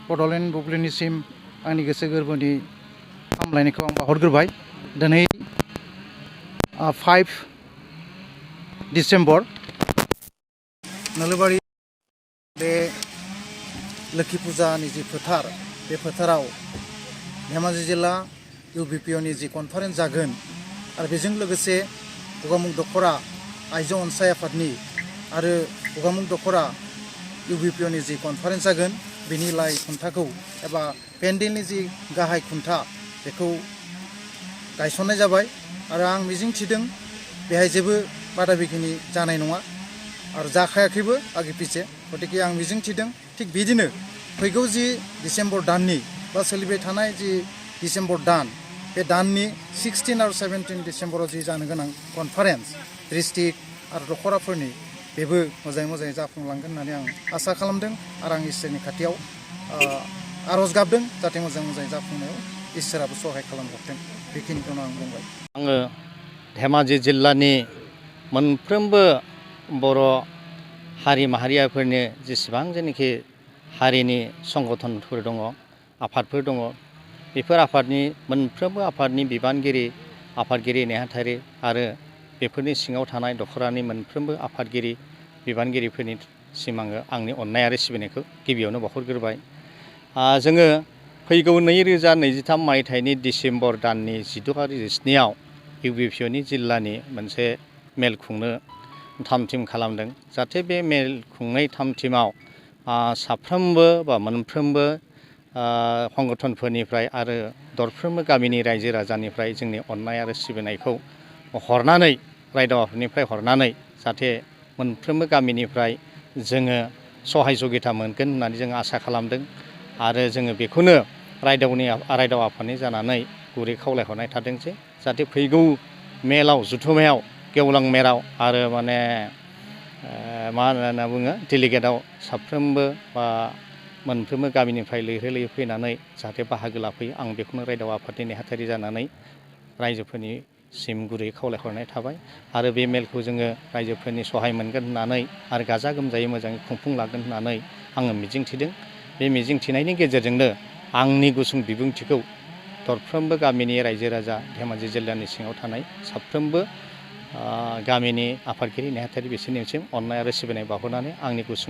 बड'लेण्ड बुब्लिनिसिम आंनि गोसो गोरबोनि हामलायनायखौ आं बावहरग्रोबाय। दिनै 5 डिसेम्बर नोलोबारि बे लोखि फुजानि जि फोथार, बे फोथाराव धेमाजि जिल्ला UBPOनि जि कनफारेन्स जागोन आरो बेजों लोगोसे गगामुग दख'रा आइजो अनसाय आफादनि आरो गगामुग दख'रा UBPOनि जि कनफारेन्स जागोन बेनि लाइ खुन्थाखौ एबा पेन्डेलनि जि गाहाय खुन्था बेखौ गायसननाय जाबाय आरो आं मिजिंथिदों बेहाय जेबो बादा बिगिनि जानाय नङा आरो जाखायाखैबो आगे पिछे। गतिके आं मिजिंथिदों थिग बिदिनो फैगौ जि डिसेम्बर दाननि बा सोलिबाय थानाय जि डिसेम्बर दान, बे दाननि 16 आरो 17 डिसेम्बराव जि जानो गोनां कनफारेन्स डिस्ट्रिक्ट आरो दख'राफोरनि बेबो मोजाङै जाफुंलांगोन होननानै आं आसा खालामदों आरो आं इसोरनि खाथियाव आर'ज गाबदों जाहाथे मोजाङै जाफुंनायाव इसोराबो सहाय खालामहरथों। बेखिनिखौनो आं बुंबाय। आङो धेमाजि जिल्लानि मोनफ्रोमबो बर' हारि माहारियाफोरनि जेसेबां जेनाखि हारिनि संगठनफोर दङ, आफादफोर दङ, बेफोर आफादनि मोनफ्रोमबो आफादनि आफादगिरि नेहाथारि आरो बेफोरनि सिङाव थानाय दख'रानि मोनफ्रोमबो आफादगिरि बिबानगिरिफोरनिसिम आङो आंनि अननाय आरो सिबिनायखौ गिबियावनो बावहरग्रोबाय। जोङो फैगौ 2023 मायथाइनि डिसेम्बर दाननि 16 आरो 17आव UBPOनि जिल्लानि मोनसे मेल खुंनो थाम-थिम खालामदों। जाहाथे बे मेल खुंनाय थाम-थिमाव साफ्रोमबो बा मोनफ्रोमबो संगठनफोरनिफ्राय आरो दरफ्रोमबो गामिनि रायजो राजानिफ्राय जोंनि अननाय आरो सिबिनायखौ हरनानै, रायदावआफोरनिफ्राय हरनानै जाहाथे मोनफ्रोमबो गामिनिफ्राय जोङो सहाय जुगिथा मोनगोन होननानै जों आसा खालामदों आरो जोङो बेखौनो रायदाव आफादनि जानानै गुरै खावलायहरनाय थादों जे जाहाथे फैगौ मेलाव, जुथुमायाव, गेवलां मेलाव आरो मा होनना बुङो डेलिगेटआव साफ्रोमबो बा मोनफ्रोमबो गामिनिफ्राय लैहोर फैनानै जाहाथे बाहागो लाफैयो, आं बेखौनो रायदाव आफादनि नेहाथारि जानानै रायजोफोरनिसिम गुरै खावलायहरनाय थाबाय आरो बे मेलखौ जोङो रायजोफोरनि सहाय मोनगोन होननानै आरो गाजा गोमजायै मोजाङै खुंफुंलांगोन होननानै आङो मिजिंथिदों। बे मिजिंथिनायनि गेजेरजोंनो आंनि गुसुं बिबुंथिखौ दरफ्रोमबो गामिनि रायजो राजा, धेमाजि जिल्लानि सिङाव थानाय साफ्रोमबो गामिनि आफादगिरि नेहाथारि बिसोरनिसिम अननाय आरो सिबिनाय बावहरनानै आंनि गुसुं